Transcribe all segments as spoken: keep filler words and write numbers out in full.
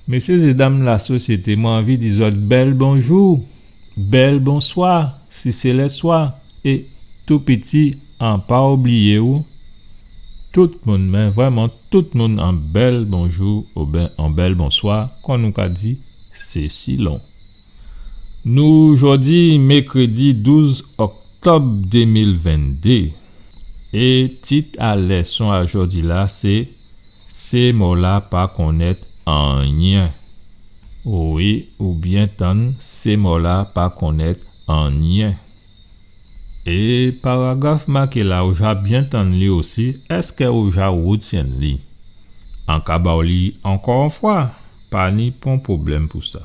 Mésyé é dam lasosyété, mwen anvi di zòt bèl bonjou, bèl bonswa, si sé lèswa, é tou piti, an pa oubliyé ou, tout moun, mé vrèman tout moun, an bèl bonjou oubyen an bèl bonswa, kon nou ka di, sé silon. Nou jòdi mèkrédi douz òktòb dé mil venndé, é tit a lèson a jòdi-la sé, sé mò-la pa konnèt anyen. Wi, ou byen tann, sé mò-la pa konnèt anyen. É paragraf maké la, ou ja byen tann li osi, èskè ou ja woutyenn li? An ka ba'w li ankò on fwa, pa ni pon pwoblèm pou sa.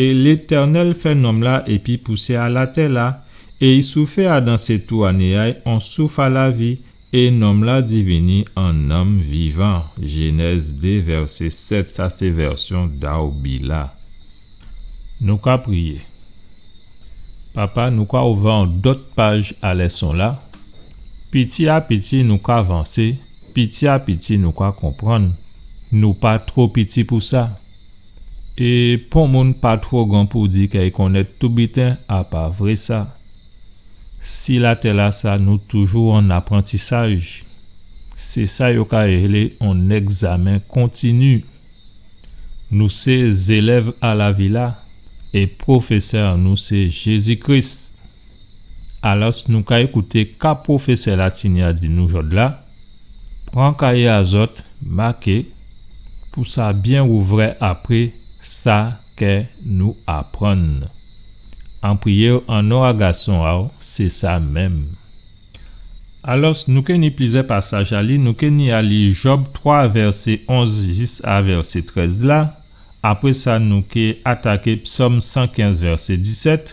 É Létènèl fè nonm-la épi pousyè a latè-la, é i souflé adan sé tou a né a'y on souf a lavi, é nonm-la divini on nonm vivan. Jénèz dé, vèsé sèt, sa sé vèsyon Darby la. Nou ka priyé. Papa, nou ka ouvè on dòt paj a lèson-la. Piti a piti, nou ka vansé. Piti a piti, nou ka konprann. Nou pa two piti pou sa. É pon moun pa two gran pou di kè i konnèt tout biten, a pa vré sa. Si latè-lasa, nou toujou an aprantisaj. Sé sa yo ka rélé on ègzamen kontini. Nou sé zélèv a lavi-la, é pwofésè an nou sé Jézi Kris. Alòs, nou ka kouté ka pwofésè-la tini a di nou jòdla, pran kayé a zòt, maké, pou sa byen ouvè apré sa kè nou aprann. An priyé'w an non a Gason a'w, sé sa menm. Alòs, nou ké ni plizyè pasaj a li, nou ké ni a li Jòb twa, vèsé onz jis a vèsé trèz la. Apré sa, nou ké ataké Psòm san kenz, vèsé disèt.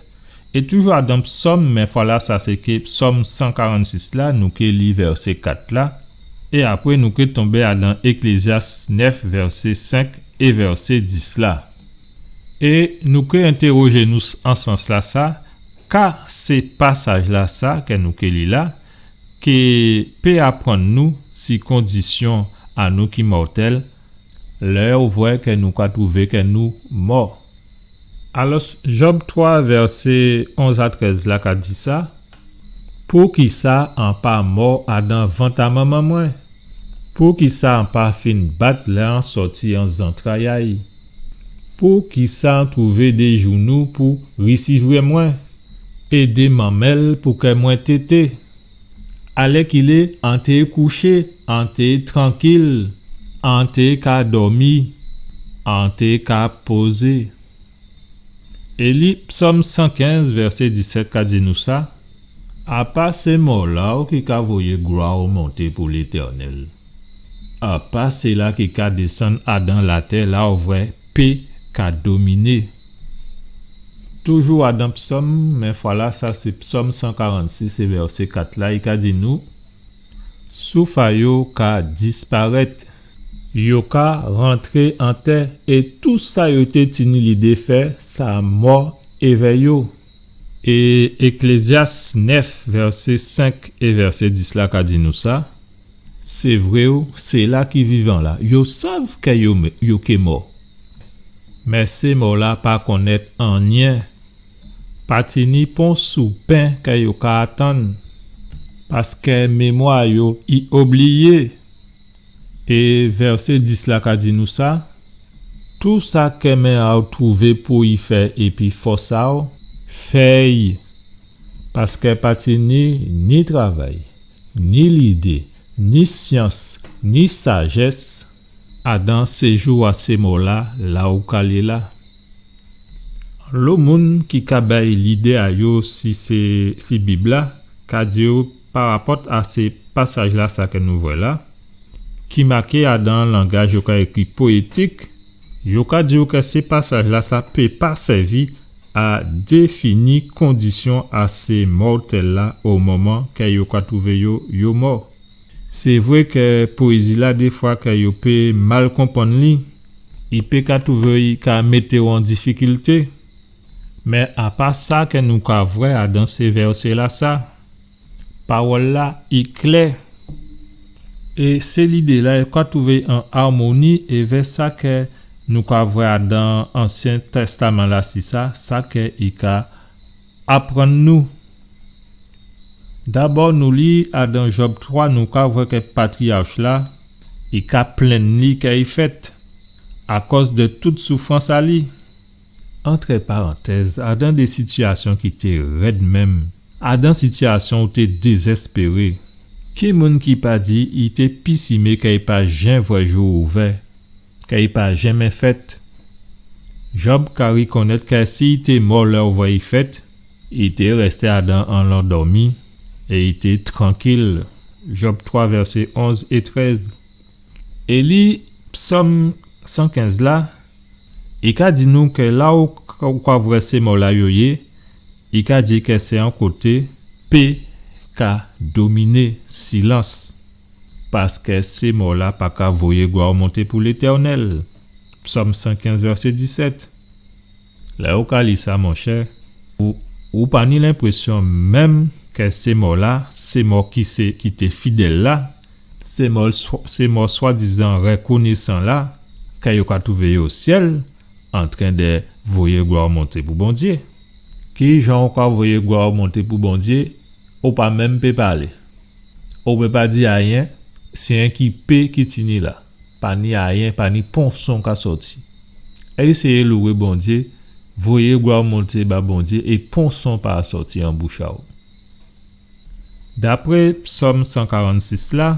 É toujou adan Psòm, mé fwa-lasa sé ké Psòm san karannsis la, nou ké li vèsé kat la. É apré, nou ké tonbé adan Éklézyas nèf, vèsé senk é vèsé dis la. É nou ké entèwojé nou s-, an sans-lasa, ka sé pasaj-lasa kè nou ké li la, ké pé aprann nou si kondisyon a nou ki mòtèl, lè ou vwè kè nou ka twouvé kè nou mò. Alòs, Jòb twa, vèsé onz a trèz la ka di sa, Poukisa an pa mò adan vant a manman mwen? Poukisa an pa fin bat lè an sòti an zantray a'y? Poukisa an twouvé dé jounou pou risivrè mwen, é dé manmèl pou kè mwen tété? Alèkilé, an té kouché, an té trankil, an té ka dòmi, an té ka pozé. É li Psòm san kenz, vèsé disèt ka di nou sa, A pa sé mò-la ou ki ka voyé glwa ou monté pou Létènèl. A pa sila ki ka désann adan latè la ou vwè pé ka dominé. Toujou adan Psòm, mé fwa-lasa sé Psòm san karannsis é vèsé kat la, i ka di nou, Souf a yo ka disparèt, yo ka rantré an tè, é tou sa yo té tini lidé fè, sa mò évè yo. É Éklézyas nèf, vèsé senk é vèsé dis la ka di nou sa, sé vré wi, sila ki vivan la, yo sav kè yo, yo ké mò. Mé sé mò la pa konnèt anyen. Pa tini pon sou pen kè yo ka atann, paskè mémwa yo i obliyé. É vèsé dis la ka di nou sa, tou sa kè men a'w twouvé pou i fè épi fòs a'w, fè'y, paskè pa tini ni travay, ni lidé, ni syans, ni sajès, adan séjou a sé mò la, la ou ka lé la. Lo moun ki ka bay lidé a yo si sé, si Bib la, ka di'w parapòt a sé pasaj la sa kè nou vwè la, ki maké adan langaj yo ka ékri poétik, yo ka di'w kè sé pasaj la sa pé pa sèvi a défini kondisyon a sé mòtèl la o moman kè yo ka twouvé yo, yo mò. Sé vré kè poézi la, défwa kè yo pé mal konprann li, i pé ka twouvé i ka mété'w an difikilté. Mé a pa sa kè nou ka vwè adan sé vèsé la sa, pawòl la i klè. É sé lidé la i ka twouvé an armoni évè sa kè nou ka vwè adan Ansyen Tèstaman-la si sa, sa kè i ka aprann nou. Dabò, nou li adan Jòb twa, nou ka vwè kè patriyach-la, i ka plenn li kè i fèt, akòz dè tout soufrans a li. Antrè parantèz, adan dé sitiyasyon ki té rèd menm, adan sitiyasyon ou té dézèspéré, ki moun ki pa di i té pisimé kè i pa jen vwè jou ouvè, kè i pa janmen fèt? Jòb ka rikonnèt kè si i té mò lè ou vwè i fèt, i té rèsté adan an landòmi é i té trankil. Jòb twa, vèsé onz é trèz. É li Psòm san kenz la, i ka di nou kè la ou, ou ka vwè sé mò-la yo yé, i ka di kè sé on koté pé ka dominé, silans, paskè sé mò-la pa ka voyé glwa monté pou Létènèl. Psòm san kenz, vèsé disèt. Lè ou ka li sa, monchè, ou, ou pa ni lenprésyon menm kè sé mò-la, sé mò ki sé, ki té fidèl la, sé mò swa-, sé mò swadizan rèkonésan la, kè yo ka twouvé yo o syèl, antren dè voyé glwa monté pou Bondyé. Kijan ou ka voyé glwa monté pou Bondyé, ou pa menm pé palé? Ou pé pa di ayen, sé enki pé ki tini la. Pa ni ayen, pa ni pon son ka sòti. Éséyé lwé Bondyé, voyé glwa monté ba Bondyé, é pon son pa sòti an bouch a ou. Dapré Psòm san karannsis la,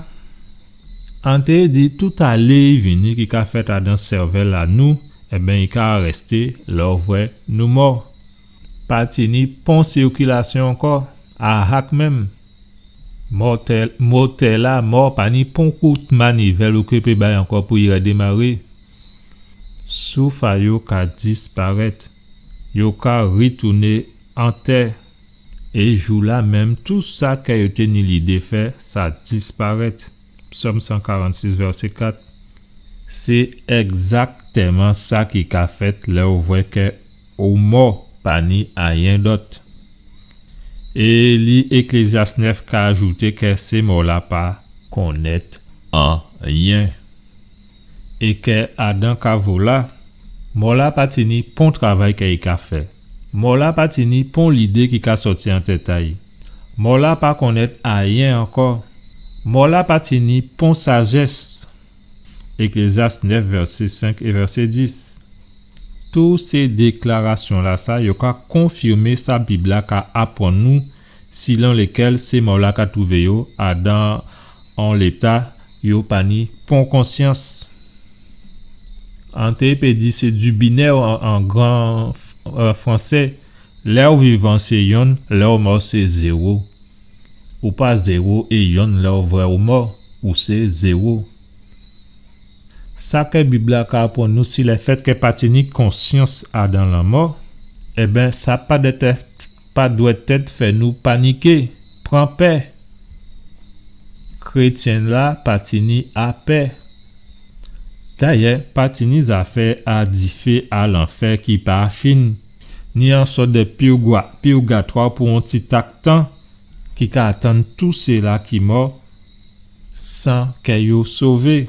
an té di tout alé é vini ki ka fèt adan sèvèl a nou, ében, i ka arèsté lè ou vwè nou mò. Pa tini pon sikilasyon ankò, ahak menm. Mòtè-, mòtè-la mò, pa ni pon kout manivèl ou ké pé bay ankò pou i rèdémaré. Souf a yo ka disparèt. Yo ka ritouné an tè. É jou-la menm, tou sa kè yo té ni lidé fè, sa disparèt. Psòm san karannsis, vèsé kat. Sé ègzaktèman sa ki ka fèt lè ou vwè kè ou mò, pa ni ayen dòt. É li Éklézyas nèf ka ajouté kè sé mò-la pa konnèt anyen. É kè adan kavo-la, mò-la pa tini pon travay kè i ka fè. Mò-la pa tini pon lidé ki ka sòti an tèt a-y. Mò-la pa konnèt ayen ankò. Mò-la pa tini pon sajès. Éklézyas nèf, vèsé senk é vèsé dis. Tout sé déklarasyon-lasa, yo ka konfimé sa Bib-la ka aprann nou, silon lékèl sé mò-la ka twouvé yo adan on léta yo pa ni pon konsyans. An té pé di sé du binaire an, an gran, euh, fransé. Lè ou vivan sé yonn, lè ou mò sé zéwo. Ou pa zéwo é yonn lè ou vwè ou mò, ou sé zéwo. Sa kè Bib-la ka aprann nou si lèfèt kè pa tini konsyans adan lanmò, ében, sa pa dwèt èt, pa dwèt èt fè nou paniké, pran pè. Krétyen-la pa tini a pè. Dayè, pa tini zafè a difé a lanfè ki pa fin, ni on sòt dè pirgwa-, pirgatwa pou on titak tan, ki ka atann tou séla ki mò san kè yo sové.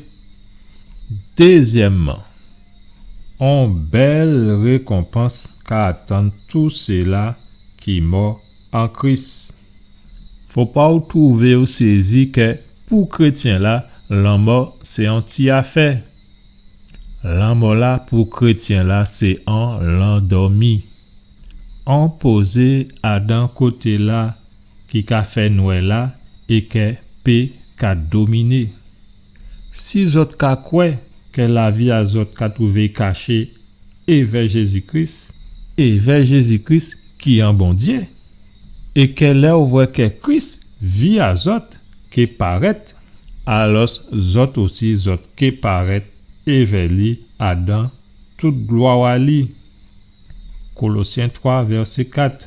Dézyèmman, on bèl rékonpans ka atann tou séla ki mò an Kris. Fò pa ou twouvé ou sézi kè pou krétyen-la, lanmò sé on ti afè. Lanmò-la pou krétyen-la sé on landòmi. On pozé adan koté-la ki ka fè nwè-la é kè pé ka dominé. Si zòt ka kwè kè lavi a zòt ka twouvé kaché évè Jézi Kris, évè Jézi Kris ki an Bondyé, é kè lè ou vwè kè Kris vi a zòt ké parèt, alò zòt osi zòt ké parèt évè li adan tout glwa a li. Kolosyen twa, vèsé kat.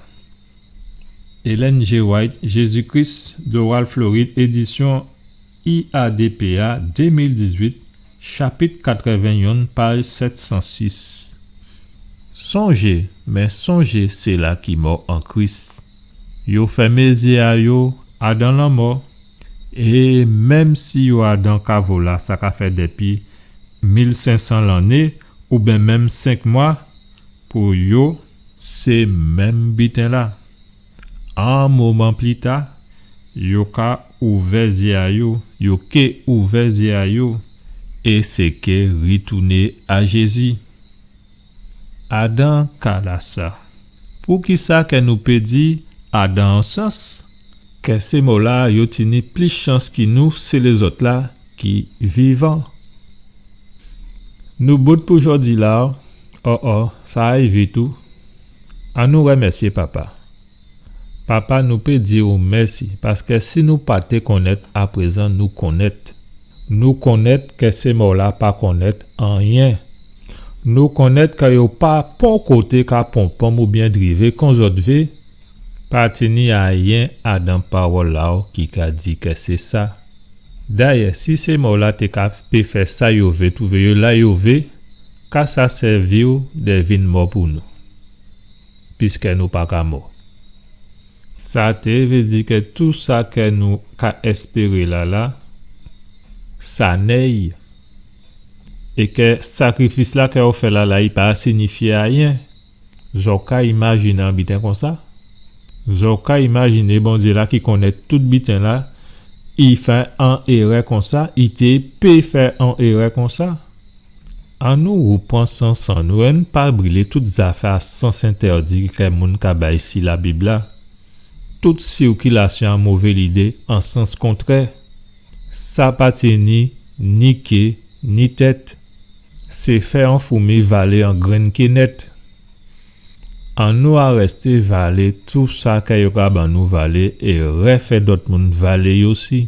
Ellen G. White, Jésus-Christ, Doral, Floride, édisyon I A D P A, dé mil dizuit, chapit katrèven-yonn, paj sèt san sis. Sonjé, mé sonjé séla ki mò an Kris. Yo fèmé zyé a yo adan lanmò, é menm si yo adan kavo-la, sa ka fè dépi mil senk san lanné, oubyen menm senk mwa, pou yo, sé menm biten-la. An moman pli ta, yo ka ouvè zyé a yo, yo ké ouvè zyé a yo, é sé ké ritouné a Jézi. Adan ka-lasa, poukisa kè nou pé di, adan on sans, kè sé mò-la yo tini plis chans ki nou, sé lézòt-la ki vivan? Nou bout pou jòdi-la, o, o, sa ay vit wi. Annou rèmèsyé Papa. Papa, nou pé di ou mèsi, paskè si nou pa té konnèt, aprézan nou konnèt. Nou konnèt kè sé mò-la pa konnèt anyen. Nou konnèt kè yo pa pon koté ka ponponm oubyen drivé kon zòt vé, pa tini ayen adan pawòl-la ki ka di kè sé sa. Dayè, si sé mò-la té ka pé fè sa yo vé, twouvé yo la yo vé, ka sa sèvi ou dè vin mò pou nou? Piskè nou pa ka mò. Sa té vé di kè tou sa kè nou ka èspéré la la, sa nèy. É kè sakrifis-la kè ou fè la la, i pa sinifyé ayen. Zò ka imajiné on biten konsa? Zò ka imajiné Bondyé-la ki konnèt tout biten-la, i fè on érè konsa, i té pé fè on érè konsa? Annou rèpran sans an nou, annou pa brilé tout zafè a sans entèdi kè moun ka bay si Labib-la. Tout sikilasyon a mové lidé an sans kontrè. Sa pa tini ni ké, ni tèt. Sé fè on foumi valé on grenn kénèt. Annou arèsté valé tou sa kè yo ka ban nou valé é rèfè dòt moun valé-y osi.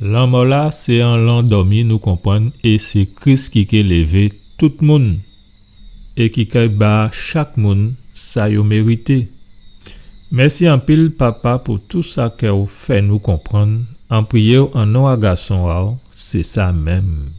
Lanmò-la sé on landòmi, nou konprann, é sé Kris ki ké lévé tout moun é ki ké ba chak moun sa yo mérité. Mèsi anpil, Papa, pou tou sa kè ou fè nou konprann. An priyé-w an non a Gason a-w, sé sa menm.